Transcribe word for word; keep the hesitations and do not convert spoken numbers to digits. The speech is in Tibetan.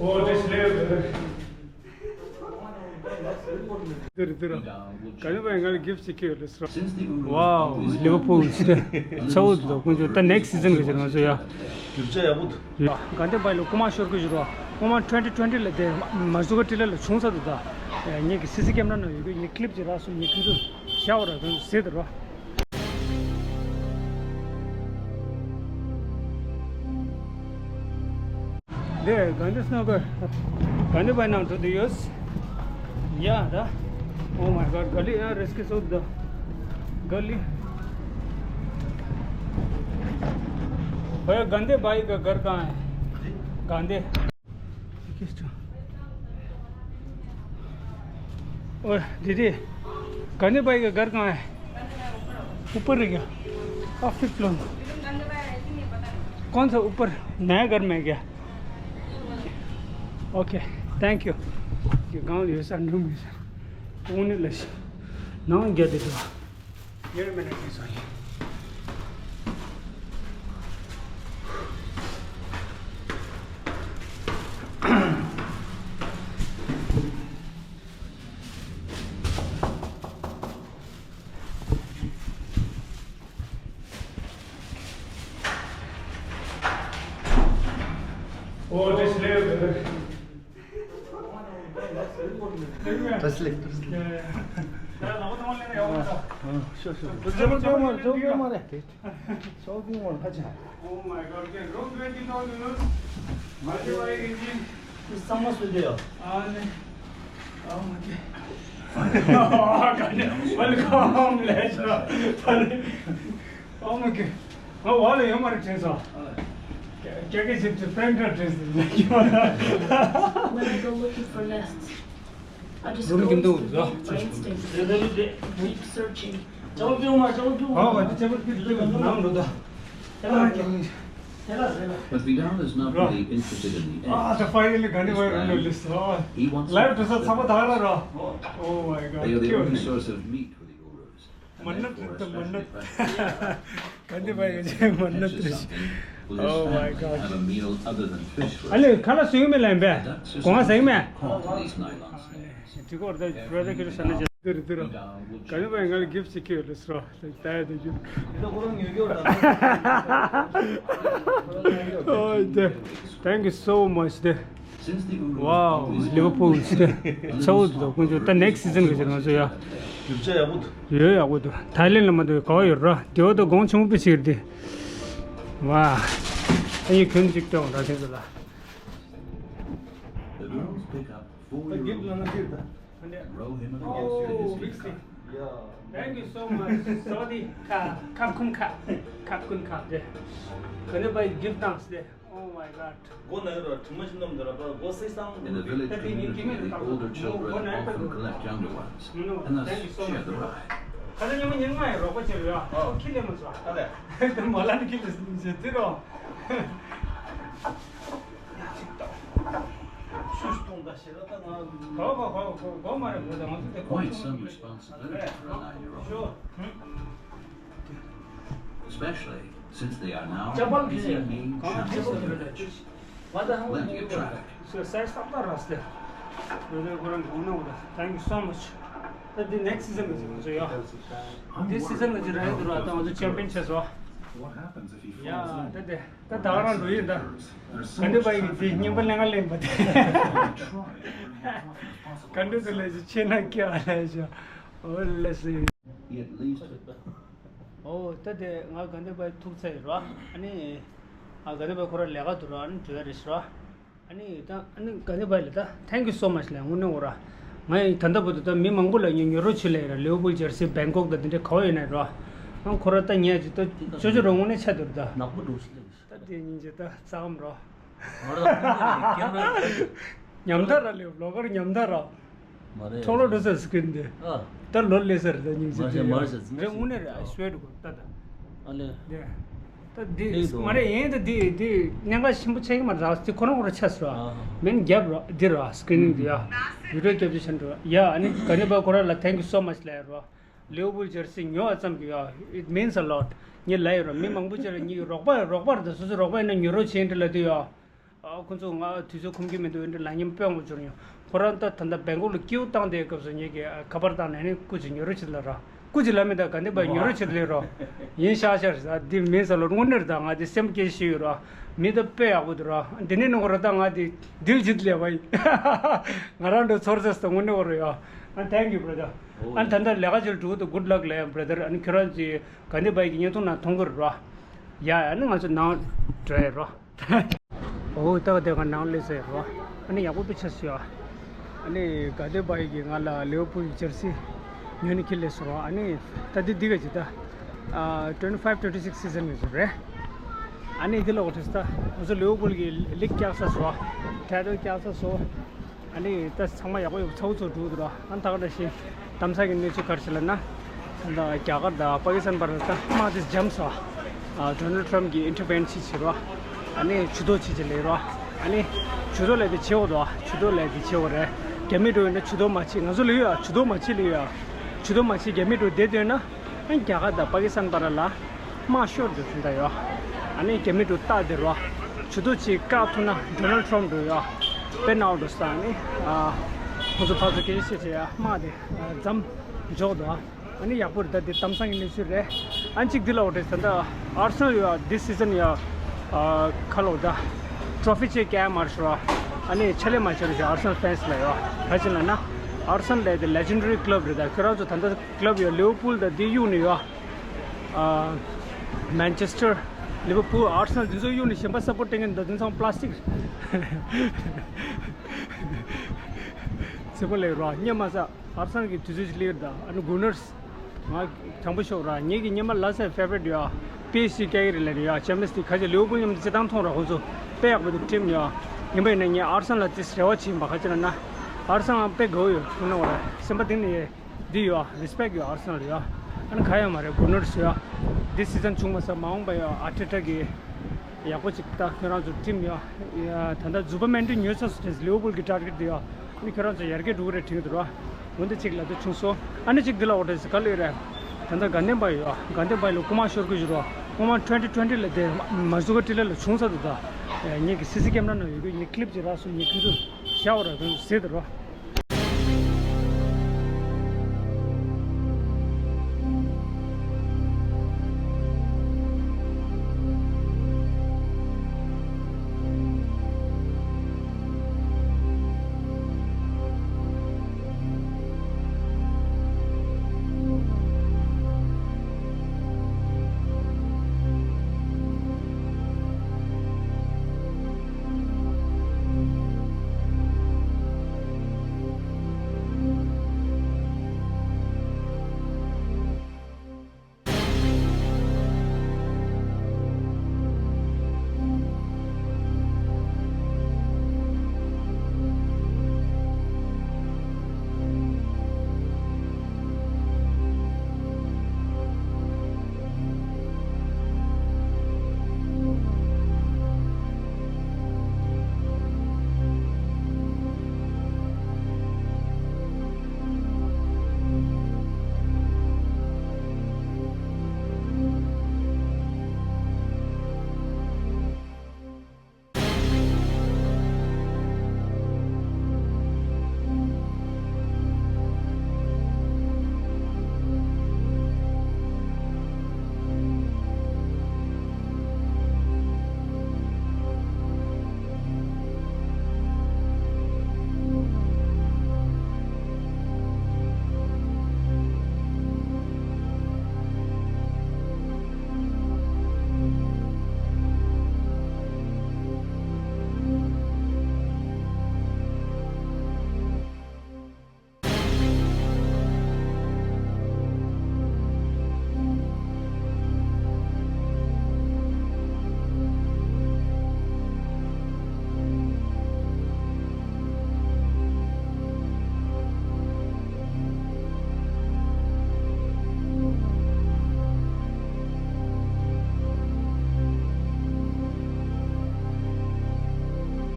Oh, just live. དེར་དེར། ག་ནས་པའི་ང་ལ་གིཕ་ཅིག་ཁྱེར་ཡོད་རེད་ཟེར། Wow, Liverpool ཟེར། ཚ་བོ་འདུག་ཁོང་ཚོ་ད་ནེག་སི་ཛན་གི་ཟེར་ང་ཚོ་ཡ། རྒྱུ་ཆ་ཡག་པོ་འདུག་ག་ནས་པའི་ལ་རྐུ་མ་ཤོར་གི་ཞུ་རོགས། རྐུ་མ་ཊུ་ཝེན་ཊི་ཊུ་ཝེན་ཊི་ལ་དེ་མ་སུ་ག་ཊི་ལ་ལ་བྱུང་ས་འདུག་ད། ངེད་ཀྱི་སི་སི་ཀེམ་ར་ནང་ཡོད་གི། ངས་ཀི་ལིབ་ཅིག་རག་སོང་། ངས་ཁྱེད་ཚོ་བཞག་པ་ར་ཁྱེད་ཚོ་ཟེར་དེ་རོ། འདི་ག་འདི་སྣ་ག་ག་འདི་པའི་ནང་འགྲོ་དུ་ཡོད། ཡ་ད། Oh my God, गली यहाँ risky so the गली। भैया, गंदे भाई का घर कहाँ है? गंदे। ओ दीदी, गंदे भाई का घर कहाँ है? ऊपर है क्या? Fifth floor. कौन सा ऊपर? नया घर में है क्या? OK, thank you. ये गांव ये सर रूम है सर। कौन है लश? ना क्या दे दो। ये मैंने कैसा है? Oh, just live. Translate, translate. Sure, sure. Oh my God, okay, room twenty thousand. It's so much with you. Welcome, pleasure. Oh my God. Oh, all you are dress. Jacket is friend dress. When I go looking for nests, I just go instinctively by instinct. Keep searching. But Vidal is not really interested in the eggs. Ah, the finally gani wai run list. He wants live to some thara ra. Oh my God. They are the only source of meat for the Urus. Mannat, mannat. Gandhi bhai, mannat. Oh my God. Have a meal other than fish. Ale khala singme lembe. Konga singme. These nylon snares. Tikor da brother kiri sana je. Dur dur. Gandhi bhai ngal gift sikhe lesro. Taya de ju. Oh, thank you so much. Wow, Liverpool ཚ་བོ་འདུག་ཁོང་ཚོ་ད་next season གི་ང་ཚོ་ཡ། རྒྱུ་ཆ་ཡག་པོ་འདུག་ཡོད་ཡག་པོ་འདུག་ཐའི་ལེན་ལ་མ་འདུག་ག་བ་ཡོད་ར། དེ་བ་ད་གོང་ཆུང་པོ་ཞིག་རེད། ཝ། ཨ་ཡི་ཁྱོན་གཅིག་སྟོན་ར་ཁྱོད་ཚོ་ལ། Thank you so much. Saudi cup, cup kun cup, cup kun cup. Can you buy gift dance there? Oh my God. སྒོ་ན་ཡོད་ར། དྲི་མ་ཞིག་སྣོམ་འདི་ར་པ་སྒོ་སྲེག་སང་། In the village community, the older children often collect younger ones, and thus share the ride. ཁ་ལ་ཉི་མ་ཉི་མ་ཡི་རོགས་པ་བྱེད་ར། ཁོ་ཁྱི་ལས་མ་ཚོ། ཨ་ལས། མ་ལ་ནི་ཁྱི་ལས་ཟེར་ཏེ་རོ། ཤུ་ཤུ་གཏོང་ད་ཤེས་ར་ད་ང་། གོ་གོ་གོ་གོ་མ་རེད་གོ་ད་ང་ཚོ་དེ་གོ་ཆུང་ཆུང་། Quite some responsibility for a nine-year-old. Sure. Especially since they are now busy being champions of the village. Plenty of traffic. Thank you so much. This next season གི་ང་ཚོ་ཡ། This season གི་རེད་འདུག་ར། ད་ང་ཚོ་champion བྱས་སོང་། ཡ་ད་དེ་ད་ད་རང་འགྲོ་ཡིན་ད། ག་འདི་པ་ཡིན་དེ་རྙིང་པ་ལེན་ག་ལེན་པ་དེ། ག་འདི་ཚོ་ལས་ཆེ་ན་སྐྱེ་བ་ལས་ཤོ། ཨོ་ལས་སི། ཨོ་ད་དེ་ང་ག་འདི་པ་ཐུག་ཚར་ཡོད་ར། ཨ་ནི་ཨ་ག་འདི་པ་ཁོ་ར་ལས་ཀ་འདུག་ར། ཨ་ནི་འགྲོ་ཡ་རེད་ཤོ་ར། ཨ་ནི་ད་ཨ་ནི་ག་འདི་པ་ལ་ད་thank you so much ལ་དངོས་གནས་འོ་ར། ང་ཡིན་ད་ལྟ་བར་དུ་ད་མི་མང་པོ་ལ་ཉོ་ཉོ་རོགས་བྱེད་ལ་ཡོད་ར། ལིའུ་པུལ་ཇར་སི་བེང་ཀོག་ད་དེ་འདྲ་ག་བ་ཡོད་ན་ར། ཨ་ཁོ་ར་ད་ཉལ་ཅིག་ད་ཅོ་ཅོ་ར་དངོས་གནས་ཆ་འདུག་ར་ད། ནག་པོ་འགྲོ་ཤི་ལ། ད་དེ་སྙིང་རྗེ་ད་རྩ་འམ་རོ། ཉམ་ཐག་ར་ལེ་བློ་དཀར་ཉམ་ཐག་ར། མ་རེད། ཁྲོ་ལོ་འགྲོ་ས་སི་ཀིན་དེ། ཨ། ད་ལོ་ལེ་སར་ད་སྙིང་རྗེ་མ་རེད་དེ། མ་རེད་ཟེར། རེ་དངོས་གནས་རེད། I swear to God ད་ད། ཨ་ལེ། དེ། ད་དེ་ལེགས་འདུག་མ་རེད་ཡིན་ད་དེ་དེ་གནད་འགག་ཆེན་པོ་ཆགས་ཀྱི་མ་རེད། དེ་ཁོ་རང་ཁོ་རང་ཆགས་སོང་། ཨ། མེན་རྒྱབ་ར་དེ་ར་སི་ཀི་རིན་དེ་ཡ། བི་ཌི་ཡོ་རྒྱབ་ཅིག་ཆ་འགྲོ་ཡ། ཨ་ནི་ག་ནི་པ་ཁོ་ར་ལ་thank you so much ལ་ཡ་ར། ལིའུ་པུལ་ཇར་སི་ཉོ་བ་ཙམ་གྱིས་ཡ། It means a lot. ངས་ལབ་ཡོད་ར། མི་མང་པོ་ཅིག་ལ་ངས་རོགས་པ་རོགས་པ་རེད། ད་སོ་སོ་རོགས་པ་ཡིན་ན་ཉོ་རོགས་བྱེད་འདྲ་ལབ་དུས་ཡ། ཨ། ཁོ་ཚོ་ང་དུས་ཚོད་ཁོམ་གྱི་མི་འདུག་འདྲ་ལ་ཉིན་དཔོན་དགོས་བྱུང་ཡོང་། ཁོ་རང་ད་ད་ལྟ་སྦེང་ལོར་ལ་སྐྱིད་པོ་བཏང་བསྡད་སྐབས་སུ་ངེད་ཀྱིས་ཁ་པར་བཏང་ནས་ནི་སྐུ་མཁྱེན་ཉོ་རོགས་བྱེད་ལབ་ར། སྐུ་མཁྱེན་ལབ་མི་ད་དགའ་ལྡན་པ་ཉོ་རོགས་བྱེད་ལབ་ར། ཡིན་ཤག་ཤག་རེད་ད། འདི་མིན་ས་ལོ་དངོས་གནས་རེད་ད། ང་འདི་སེམས་སྐྱིད་ཤིག་ཡོད་ར། མི་ད་དཔེ་ཡག་པོ་འདུག་ར། འདི་ནས་ནི་ཁོ་ར་ད་ང་འདི་ལྡིར་བྱེད་ལས་པ་ཡིན། ང་རང་འདྲ་ཚོར་ས་ད་དངོས་གནས་ཁོ་ར་ཡ། ཨ། Thank you, brother. ཨ། ད་ལྟ་ལས་ཀ་ཅིག་འགྲོ་གི་འདུག Good luck ལབ་ཡ། Brother, ཨ་ནི་ཁྱོད་རང་ཚོས་དགའ་ལྡན་པ་ཡི་གི་བརྙན་ཐུང་ནང་མཐོང་གི་རེད་ར། ཡ་ཡ། ཨ་ནི་ང་ཚོ་ནང་འགྲོ་ཡ་ར། འོ། ད་ག་དེ་ག་ནང་སླེབས་ཚར་རོ། ཨ་ནི་ཡག་པོ་དཔེ་ཆགས་སོང་ཡ། ཨ་ནི་དགའ་ལྡན་པ་ཡི་གིས་ང་ལ་ལིཝར་ཕུལ་གྱི་ཇར་སི་ཉོས་ནས་ཁྱེར་སླེབས་སོང་རོ། ཨ་ནི་ད་འདི་འདི་ག་ཅིག་ད། ཨ། twenty five twenty six season གི་རེད། ཨ་ནི་འདི་ལ་འོ་དྲིས་ད། ང་ཚོ་ལིཝར་ཕུལ་གྱིས་ལིག་བཀྱགས་ཚར་སོང་། ཊའི་ཊལ་བཀྱགས་ཚར་སོང་། ཨ་ནི་ད་ཚང་མ་ཡག་པོ་ཡོད། ཚ་བོ་ཚོ་འགྲོ་འདུག་ར། ཨ་ནི་ད་ག་འདྲ་ཞིག་གཏམ་ཚ་གི་གནས་ཚུལ་ག་རེ་ཞིག་ལབ་ན། ད་རྒྱ་གར་དང་པ་ཀི་སི་ཐན་བར་ད་དམག་དེ་འཇམ་སོང་། ཨ། ཌོ་ནལ་ཊམ་གྱིས་ཨིན་ཊར་ཝེན་བྱེད་བྱེད་རོ། ཨ་ནི་ཇུ་དོ་བྱེད་བྱེད་ལབ་རོ། ཨ་ནི་ཇུ་དོ་ལབ་དེ་བྱེད་འོ་དོ། ཇུ་དོ་ལབ་དེ་བྱེད་འོ་རེད། རྒྱ་མི་འགྲོ་ཡིན་ན་ཇུ་དོ་མ་བྱེད། ང་ཚོ་ལབ་ཡོད་ཨ། ཇུ་དོ་མ་བྱེད་ལབ་ཡོད་ཨ། ཇུ་དོ་མ་བྱེད། རྒྱ་མི་འགྲོ་བསྡད་འདོད་ན། ཨ། རྒྱ་གར་དང་པ་ཀི་སི་ཐན་བར་ལ་དམག་ཤོར་འདུག་ཟེར་ད་ཡོད། ཨ་ནི་རྒྱ་མི་འགྲོ་རྟགས་དེ་རོ། ཇུ་དོ་ཅིག་བཀག་ཐུབ་ན་ཌོ་ནལ་ཊམ་འགྲོ་ཡོད། དཔེ་ནག་འགྲོ་ས། ཨ་ནི། ཨ། ཁོ་ཚོ་ཕར་ཚུར་སྐད་ཆ་བཤད་བྱས་ཡ། དམག་དེ་མཚམས་འཇོག་འདུག་ཨ་ནི་ཡག་པོ་རེད་ད། འདི་གཏམ་བཟང་གི་གནས་ཚུལ་རེད། ཨ་ནི་གཅིག་འདི་ལ་འོ་དྲིས་ད། ད་ཨར་སེ་ནལ་ཡོད་ཨ། འདི་སི་ཛན་ཡོད་ཨ། ཁ་ལོ་ད་ཊོ་ཕི་ཅིག་བཀལ་མ་ཤོར་བ། ཨ་ནི་ཕྱག་ལས་མ་བྱས་རོགས་ཞེས་ཨར་སེ་ནལ་ཕེན་སི་ལ་ཡོད། ག་ཅི་ལབ་ན། ཨར་སེ་ནལ་ལབ་དེ་ལེ་ཇེན་ཌ་རི་ཀླབ་རེད་ད། ཁྱོད་རང་ཚོ་ད་ལྟ་ཀླབ་ཡོད། ལིཝར་ཕུལ་དང་འདི་གཡུག་ནས་ཡོད་ཨ། མན་ཆེ་སི་ཊར། ལིཝར་ཕུལ། ཨར་སེ་ནལ་འདི་ཚོ་གཡུག་ནས་གཞན་པ་སབ་པོར་ཊ་བསྟན་མཁན་འདུག་འདི་ཚང་པ་ལ་སི་ཊིག་རེད། ཚེ་པོ་ལས་རོགས་སྙེ་མ་ས། ཨར་སེ་ནལ་གྱི་དུས་ཚོད་ཅིག་སླེབས་ཡོད་ད། ཨ་ནི་གུ་ནར་སི། ང་དྲང་པོ་ཤོད་ར། ངེད་ཀྱི་སྙེ་མ་ལ་སའི་ཕེ་ཝ་རི་ཊི་ཡོད། པི་ཨེས་ཇི་སྐྱེལ་གྱི་རེད་ལབ་ནས་ཡོད། ཆེམ་པིས་ལིག་ག་ཅིག་ལིཝར་ཕུལ་མཉམ་དུ་སྤྱིར་བཏང་མཐོང་ར། ཁོང་ཚོ་དཔེ་ཡག་པོ་འདུག་ཊིམ་ཡོད། ཡིན་པ་ཡིན་ན་ངས་ཨར་སེ་ནལ་ལ་ཏིས་རེ་བ་བྱེད་ཡིན་པ། ག་ཅི་ལབ་ན། ཨར་སེ་ནལ་དཔེ་དགའ་བོ་ཡོད། ཁོང་ན་བ་ར་སེམས་པ་གཏིང་ནས་འདི་ཡོད། རེ་སི་པེག་ཡོད་ཨར་སེ་ནལ་ལ་ཡོད། ཨ་ནི་ག་ཡང་མ་རེད། གུ་ནར་སི་ཡོད། འདི་སི་ཛན་བྱུང་མ་ས། མ་འོངས་པ་ཡོད། ཨར་ཊེ་ཊ་གི་ཡག་པོ་ཅིག་ལྟ། ཁྱོད་རང་ཚོ་ཊིམ་ཡོད། ཡ། ད་ལྟ་ཛུ་པར་མན་ཌི་ཉོས་ཚར་སོང་། ལིཝར་ཕུལ་གྱི་ཊར་གེཊ་དེ་ཡོད། ཨ་ནི་ཁྱོད་རང་ཚོ་ཡར་རྒྱས་འགྲོ་གི་རེད་དྲན་གྱི་འདུག་ར། འོན་ཏེ་ཅིག་ལབ་དུས་བྱུང་སོང་། ཨ་ནི་ཅིག་འདི་ལ་འོ་དྲིས་ག་ལབ་རེད། ད་ལྟ་དགའ་ལྡན་པ་ཡོད། དགའ་ལྡན་པ་ལ་རྐུ་མ་ཤོར་གྱི་ཡོད་ར། རྐུ་མ་ཊུ་ཝེན་ཊི་ཊུ་ཝེན་ཊི་ལ་དེ་མ་ཟུ་ཀ་ཊི་ལ་ལ་བྱུང་ཚར་འདུག་ད། ངེད་ཀྱི་སི་སི་ཀེམ་ར་ནང་ཡོད་གི། ངས་ཀི་ལིབ་ཅིག་རག་སོང་། ངས་ཁྱོད་ཚོར་བཞག་འོ་ར། ཁྱོད་ཚོ་གཟིགས་དང་རོ།